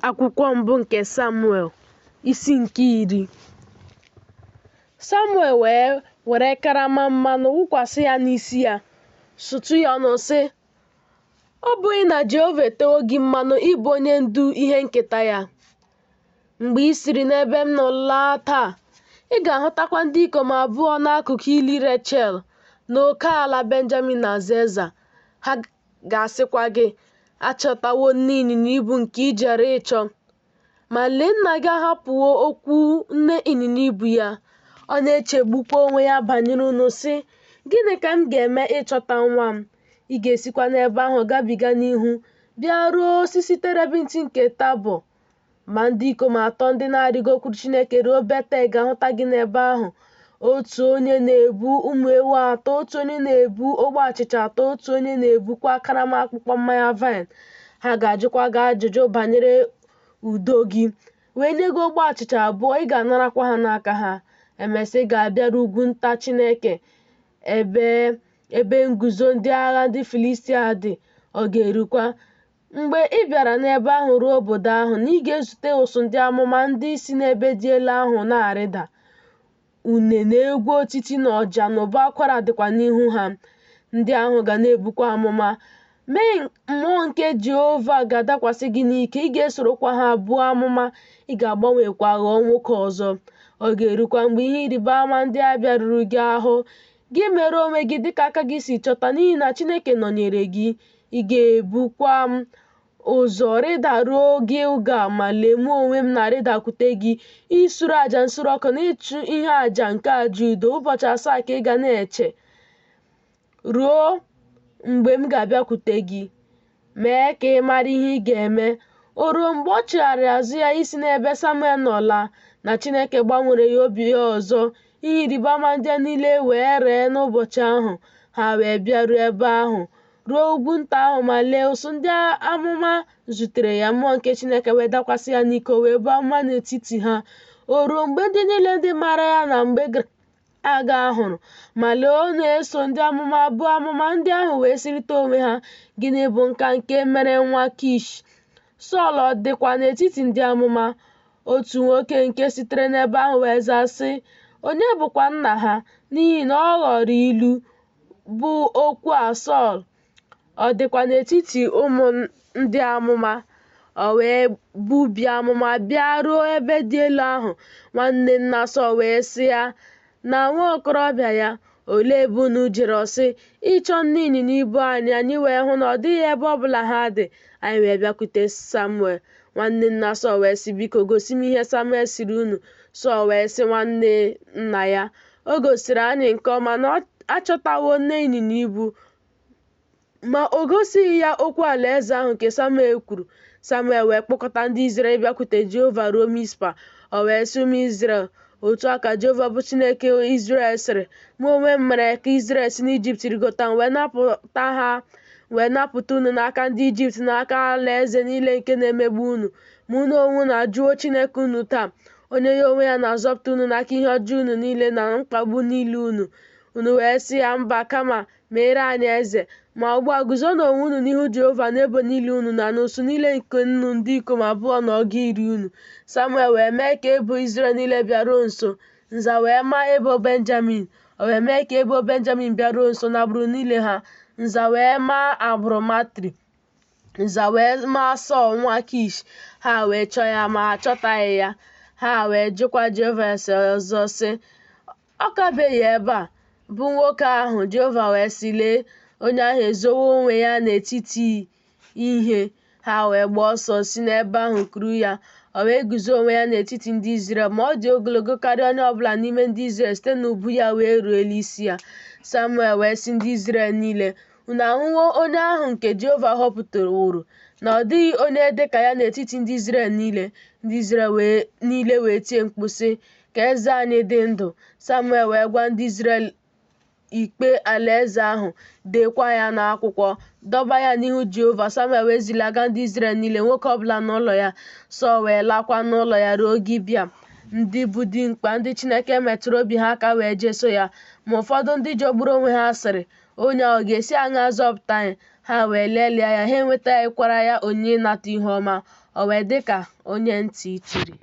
Akwụkwọ mbụ nke Samuel, isi nke 10. Samuel wee were karama mmanụ wụkwasị ya n'isi ya, sutụ ya ọnụ, sị, Ọ bụghị na Jehova etewo gị mmanụ ịbụ onye ndu ihe nketa ya? Mgbe i siri n'ebe m nọ laa taa, ị ga-ahụtakwa ndị ikom abụọ n'akụkụ ili Rechel n'oke ala Benjamin na Zelza. Ha ga-asịkwa gị, A chọtawo nne ịnyịnya ibu nke i jere ịchọ. Ma lee, nna gị ahapụwo okwu nne ịnyịnya ibu ya, ọ na-echegbukwa onwe ya banyere unu, sị, Gịnị ka m ga-eme ịchọta nwa m? Ị ga-esikwa n'ebe ahụ gabiga n'ihu, bịa ruo osisi terebint nke Tabọ. Ma ndị ikom atọ ndị na-arịgokwuru Chineke ruo Betel ga-ahụta gị n'ebe ahụ. Otu onye na-ebu ụmụ ewu atọ, otu onye na-ebu ogbe achịcha atọ, otu onye na-ebukwa karama akpụkpọ mmanya vaịn. Ha ga-ajụkwa gị ajụjụ banyere udo gị, wee nye gị ogbe achịcha abụọ, ị ga-anarakwa ha n'aka ha. Emesịa, ị ga-abịaru ugwu nta Chineke, ebe nguzo ndị agha ndị Filistia dị. Ọ ga-erukwa, Mgbe ị bịara n'ebe ahụ ruo obodo ahụ, na ị ga-ezute ụsụ ndị amụma ndị si n'ebe dị elu ahụ na-arịda. Une na egwu otiti na ọja na ụbọ akwara dịkwa n'ihu ha. Ndị ahụ ga na-ebukwa amụma. Mee mmụọ nke Jehova ga-adakwasị gị n'ike, ị ga-esorokwa ha buo amụma, ị ga-agbanwekwa ghọọ nwoke ọzọ. Ọ ga-erukwa mgbe ihe ịrịba ama ndị a bịaruru gị ahụ, gị mere onwe gị dịka aka gị si chọta, n'ihi na Chineke nọnyere gị. Ị ga-ebukwa m ụzọ rịdaruo Gilgal, ma lee, mụ onwe m na-arịdakwute gị isure aja nsure ọkụ na ịchụ ihe aja nke aja udo. Ụbọchị 7 ka ị ga na-eche ruo mgbe m ga-abịakwute gị, mee ka ị mara ihe ị ga-eme. O ruo mgbe ọ chigharịrị azụ ya isi n'ebe Samuel nọ laa, na Chineke gbanwere ya obi ya ọzọ. Ihe ịrịba ama ndị a niile wee ree n'ụbọchị ahụ. Ha wee bịaruo ebe ahụ ruo ugwu nta ahụ, ma lee, ụsụ ndị amụma zutere ya, mmụọ nke Chineke wee dakwasị ya n'ike, o wee buo amụma n'etiti ha. O ruo mgbe ndị niile ndị maara ya na mgbe gara aga hụrụ, ma lee, ọ na-eso ndị amụma buo amụma, ndị ahụ wee sịrịta onwe ha, Gịnị bụ nka nke mere nwa Kish? Sọl ọ dịkwa n'etiti ndị amụma? Otu nwoke nke sitere n'ebe ahụ wee zaa, sị, Onye bụkwa nna ha? N'ihi na ọ ghọrọ ilu, bụ okwu a, Sọl, ọ dịkwa n'etiti ụmụ ndị amụma? O wee bubie amụma bịa ruo ebe dị elu ahụ. Nwanne nna Sọl wee sị ya na nwa okorobịa ya, Olee ebe unu jere? Ọ sị, Ịchọ nne ịnyịnya ibu anyị, anyị wee hụ na ọ dịghị ebe ọ bụla ha dị, anyị wee bịakwute Samuel. Nwanne nna Sọl wee sị, Biko, gosi m ihe Samuel sịrị unu. Sọl wee sị nwanne nna ya, O gosiri anyị nke ọma na a chọtawo nne ịnyịnya ibu, ma o gosighị ya okwu alaeze ahụ nke Samuel kwuru. Samuel wee kpọkọta ndị Izrel ịbịakwute Jehova ruo Mizpa. O wee sị ụmụ Izrel, Otu a ka Jehova bụ Chineke Izrel sịrị, Mụ onwe m mere ka Izrel si n'Ijipt rigota, m wee napụta ha, wee napụta unu n'aka ndị Ijipt, n'aka alaeze niile nke na-emegbu unu. Ma unu onwe unu ajụwo Chineke unu taa, onye ya onwe ya na-azọpụta unu n'aka ihe ọjọọ unu niile na mkpagbu niile unu. Unu wee sị ya, Mba, kama meere anyị eze. Ma ugbu a, guzonụ onwe unu n'ihu Jehova n'ebo niile unu na n'usuu niile nke nnu ndị ikom abụọ na ọgụ iri unu. Samuel wee mee ka ebo Izrel niile bịaruo nso, nza wee maa ebo Benjamin. O wee mee ka ebo Benjamin bịaruo nso n'agbụrụ niile ha, nza wee maa agbụrụ Matri. Nza wee maa Sọl nwa Kish, ha wee chọọ ya ma achọtaghị ya. Ha wee jụkwa Jehova ase ọzọ, sị, Ọ kabeghị ebe a, bụ nwoke ahụ? Jehova wee sị, Lee, onye ahụ ezowo onwe ya n'etiti ihe. Ha wee gbaa ọsọ si n'ebe ahụ kuru ya. O wee guzo onwe ya n'etiti ndị Izrel, ma ọ dị ogologo karịa onye ọ bụla n'ime ndị Izrel site n'ubu ya wee ruo elu isi ya. Samuel wee sị ndị Izrel niile, Unu ahụwo onye ahụ nke Jehova họpụtaworo, na ọ dịghị onye dị ka ya n'etiti ndị Izrel niile. Ndị Izrel niile wee tie mkpu, sị, Ka eze anyị dị ndụ! Samuel wee gwa ndị Izrel ikpe alaeze ahụ, deekwa ya n'akwụkwọ, dọba ya n'ihu Jehova. Samuel wee zilaga ndị Izrel niile, nwoke ọbụla n'ụlọ ya. Sọl wee lakwa n'ụlọ ya ruo Gibea. Ndị bụ dimkpa, ndị Chineke metụrụ obi ha aka wee jeso ya. Ma ụfọdụ ndị jọgburu onwe ha sịrị, Onye a ọ ga-esi aṅaa zọpụta anyị? Ha wee lelịa ya, ha enwetaghịkwara ya onyinye ịnata ihu ọma. O wee dị ka onye ntị chiri.